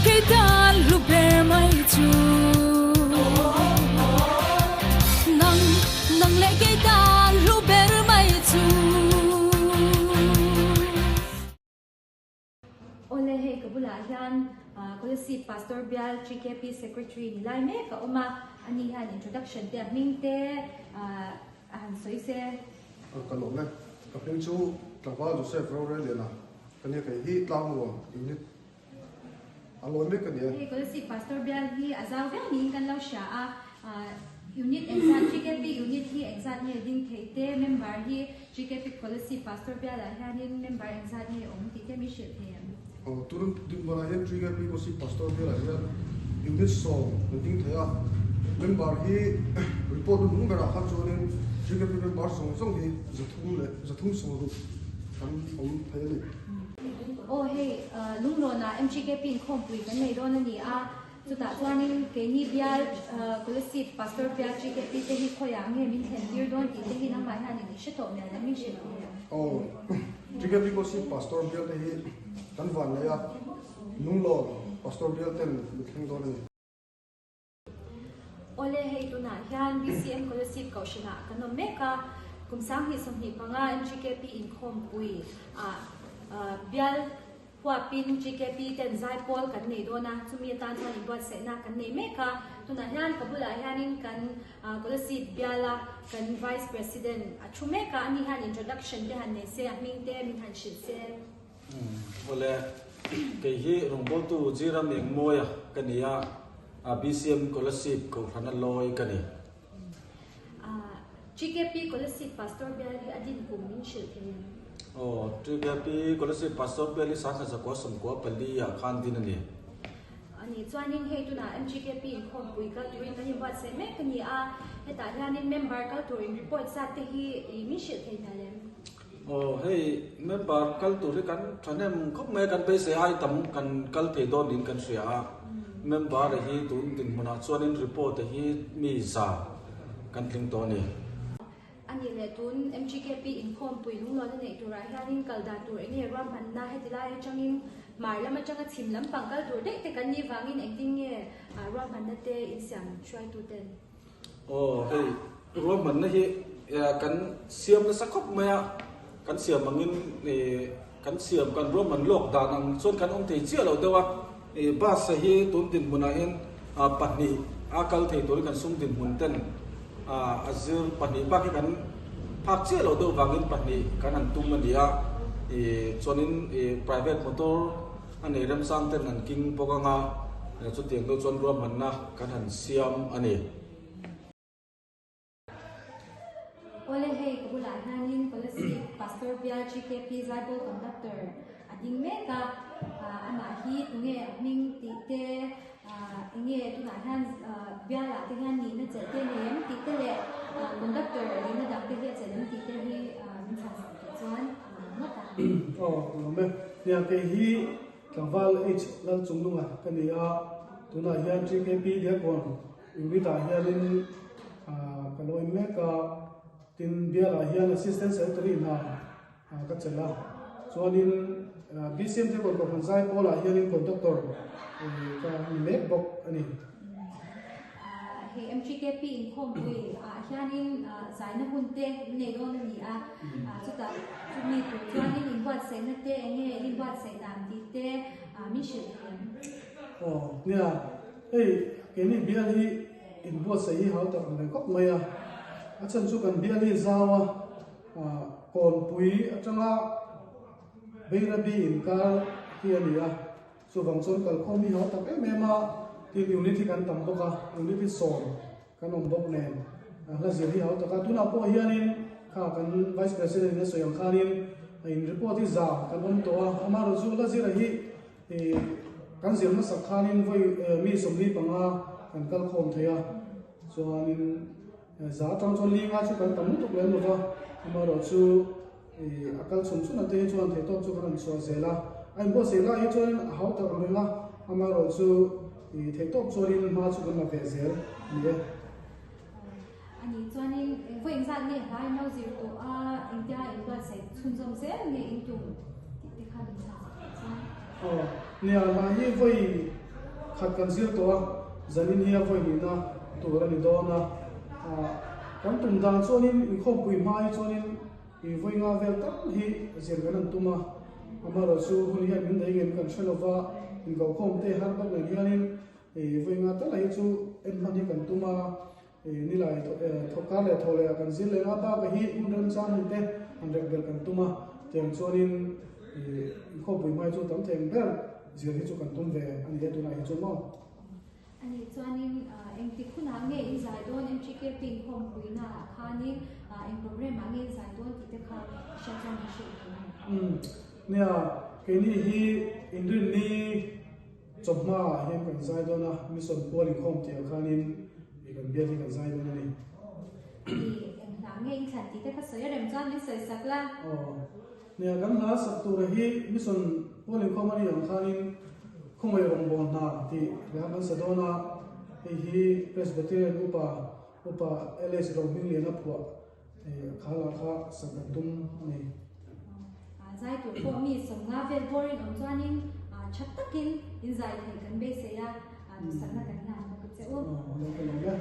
kei tan hlu ber mai chu. Nang, nang leh kei tan hlu ber mai chu. Awle hei ka bulah hian Kolasib Pastor Bial GKP Secretary ni lai mek a awm a, ani hian introduction te a hming te a han sawi se. Ka lawm e, ka hming chu Tlangval Joseph Roreliana ka nia kei hi Tlangnuam unit a lawi mek ka ni e. Hei Kolasib Pastor Bial hi a zau viau niin kan lo hria a, unit engzat GKP unit hi engzat nge ding thei te, member hi GKP Kolasib Pastor Bialah hianin member engzat nge awm tih te mi hrilh thei em? Aw, tun dinhmunah hian GKP Kolasib Pastor Bialah hian unit 10 an ding thei a, member hi report hnuhnung berah khan chuanin GKP member zawng zawng hi 300 leh 360 kan awm thei a ni. Aw hei, Lunglawnah MGKP inkhawmpui kan nei dawn a ni a, Chutah chuanin keini bial Kolasib Pastor Bial GKP te hi khawiah nge min thlen tir dawn tih te hi nangmah hianin i hre tawh mial em i hrilh thei ang? Aw, GKP Kolasib Pastor Bial te hi kan van nei a, Lunglawn Pastor Bial ten min thleng dawn a ni. Awle, hei tunah hian BCM Kolasib Kohhranah kan awm mek a, kum 2025 MGKP inkhawmpui ah bial Huapin GKP ten zaipawl kan nei dawn a, chumi atan chuan inbuatsaihna kan nei mek a. Tunah hian ka bulah hianin kan Kolasib biala kan Vice President a thu mek a, ani hian introduction te han nei se, a hming te min han hrilh se. Awle, kei hi rawngbawltu Zira Mengmawia ka ni a, BCM Kolasib Kohhrana lawi ka ni. GKP Kolasib Pastor Bial hi a din kum min hrilh thei em? Aw, GKP Kolasib Pastor Bial hi 1994 ah khan din a ni. A nih chuanin hei tunah MGKP inkhawmpui kal turin kan inbuatsaih mek a ni a, hetah hianin member kal tur in report zat te hi i min hrilh thei hna lem? Aw, hei member kal tur hi kan thahnem khawp mai a, kan beisei ai tam kan kal thei dawn niin kan hria a. Member hi tun dinhmunah chuanin report hi mi za kan tling tawh a ni. A nih leh tun MGKP inkhawmpui lunglawn a neih turah hianin kal dan tur eng nge ruahmanna heti lai atangin hmar lam atanga chhim lampang kal tur daih te kan nih vangin engtin nge ruahmanna te insiam hruaituten? Aw hei ruahmanna hi kan siam nasa khawp mai a, kan siam angin kan siam kan ruahman lawk dan ang chuan kan awm thei chiah lo deuh a, bus hi tun dinhmunah hian 2 a kal thei turin kan sum dinhmun ten a zir 2 bak hi kan phak chiah lo deuh vangin 2 kan han tum a ni a, chuanin private motor A nei remchang ten an king bawk anga, chutiang deuh chuan ruahmanna kan han siam a ni. Awle hei ka bulah hianin Kolasib Pastor Bial GKP Zaipawl Conductor a ding mek a, amah hi tunge a hming tih te, enge tunah hian bialah te hian nihna chelh te nei em tih te leh Conductor nihna dang te hi a chelh em tih te hi min chhan sak tih chuan a ni ngawt a. Aw, ka lawm e. Nia, kei hi tlangval H Lalchungnunga ka ni a, tunah hian TKP Diakon unit ah hianin ka lo in mek a, tin bialah hian Assistant Secretary hna ka chelh a, chuanin BCM Diakon Kohhran Zaipawl ah hianin Conductor ka ni mek bawk a ni. Hei MGKP inkhawmpui ah hianin zaina hun te in nei dawn a ni a, chutah chumi tur chuanin inbuatsaihna te eng nge in inbuatsaih dan tih te min hrilh thei em? Aw nia, hei keini bial hi inbuatsaih hi hau tak ang reng khawp mai a, a chhan chu kan bial hi zau a, kawnpui atanga Beirabi inkar hi a ni a. Chuvang chuan kalkhawm hi hau tak em em a, tin unit hi kan tam bawk a, unit hi 10 kan awm bawk nen hla zir hi hau tak a. Tunah pawh hianin kha kan Vice President in a sawi ang khanin in report hi za kan awm tawh a, amaherawhchu hla zira hi kan zir hmasak khanin vawi mi 45 kan kalkhawm thei a, chuanin za atang chuan linga chu kan tam lutuk lem lova, amaherawhchu. A kal chhun chhun a te hi chuan theihtawp chu kan rawn chhuah zel a, a inbuatsaih lai hi chuanin a hau tak ang reng a, amaherawh chu theihtawp chuanin hma chu kan la ve zel a ni e. A nih chuanin vawi engzat nge hla in lo zir tawh a, engtia inbuatsaih chhunzawm zel nge in tum tih te kha min chhan sak theih chuan. Aw, nia hla hi vawi. khat kan zir tawh a, zanin hi a vawi hnihna tur a ni dawn a. Kan tum dan chuanin inkhawmpui hma hi chuanin ih vawi nga vel tal hi zir kan han tum a. Amaherawhchu hun hian min daih ngem kan hre lova, inkokhawm te har bawk nen hianin ih vawi nga tal hi chu en hman hi kan tum a. Nilai thawkkar leh thaw leh ah kan zir leh nga bakah hi hun remchang hun te han rek belh kan tum a, tiang chuanin inkhawmpui hmai chu tam thei ang ber zir hi chu kan tum ve a ni e tunah hi chuan maw. A nih chuanin engtik hunah nge in zai dawn MGKP inkhawmpuina ah khanin eng program ah nge in zai dawn tih te kha hriat chuan min hrilh thei ang. Umm nia keini hi inrinni Chawhma ah hian kan zai dawn a, mission pual inkhawm tih ah khanin ih kan bial hi kan zai dawn a ni. Ih, eng hla nge in thlan tih te kha sawi a rem chuan min sawi sak la. Aw, nia kan hla sak tura hi mission pual inkhawm a nih ang khanin khawngaih rawngbâwl hna tih hla kan sa dawn a, hei hi Presbyterian upa upa LS Rohmingliana phuah Kha lah kha sak kan tum a ni. Zai tur pawh mi sawmnga vel boring awm chuanin tha takin in zai theih kan beisei a, duhsakna kan hlan bawk a che u. Aw, lo ka lawm e.